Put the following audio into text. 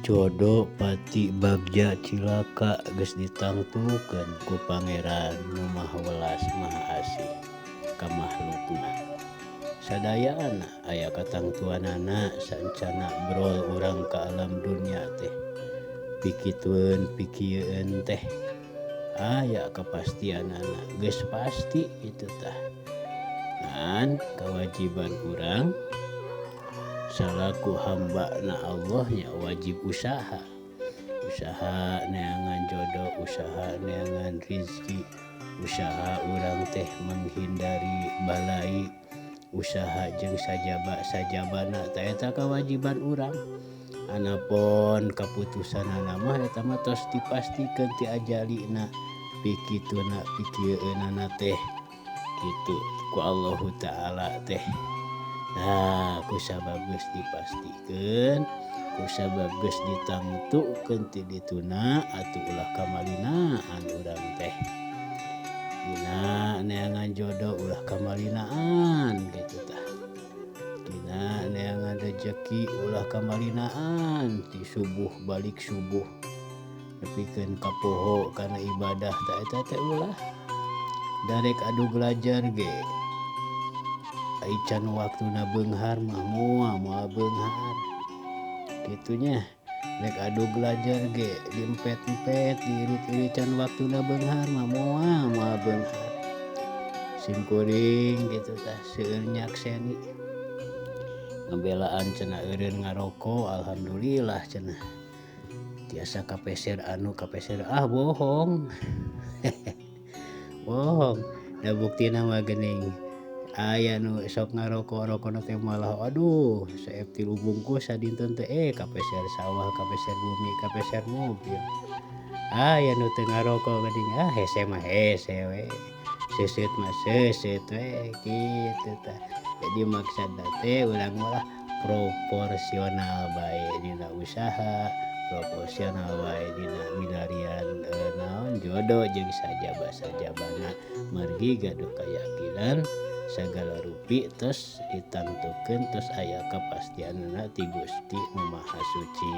Jodo pati bagja cilaka geus ditangtukeun ku Pangeran nu Maha Welas Maha Asih ka makhlukna. Sadayana aya katangtuanana saencana brol urang ka alam dunya teh pikitueun pikieun teh aya kapastianana geus pasti kitu tah. Ngan kewajiban urang salaku hamba na Allah nya wajib usaha, usaha neangan jodoh, usaha neangan rizki, usaha urang teh menghindari balai, usaha jeung sajaba-sajabana tah eta kewajiban urang. Anapun kaputusanana mah eta mah tos dipastikeun ti ajalina pikituna pikieunana teh kitu ku Allahu Ta'ala teh. Nah ku sabab geus dipastikeun, ku sabab geus ditangtukeun ti dituna atuh ulah kamalinaan urang teh. Dina neangan jodoh ulah kamalinaan kitu tah. Dina neangan rejeki ulah kamalinaan ti subuh balik subuh nepikeun ka poho kana ibadah tah eta teh ulah. Darek adu belajar ge ai can waktuna beunghar mah moal moal beunghar kitu nya. Rek adu belajar ge diempet-empet diirit-irit can waktuna beunghar mah moal moal beunghar. Simkuring kitu tah seueur nyakseni ngabelaan cenah eureun ngaroko alhamdulillah cenah tiasa kapeser anu kapeser ah bohong. Bohong da buktina mah geuning aya nu sok ngaroko rokona teh malah aduh saep 3 bungkus sadinten teh kapeser sawah kapeser bumi kapeser mobil. Aya nu teu ngaroko geuning ah hese mah hese we seuseut mah seuseut we kitu tah. Jadi maksudna teh urang mah proporsional bae dina usaha, proporsional bae dina milarian naon jodoh jeung sajaba-sajabana margi gaduh keyakinan sagala rupi tos ditangtukeun tos aya kapastianana ti Gusti Nu Maha Suci.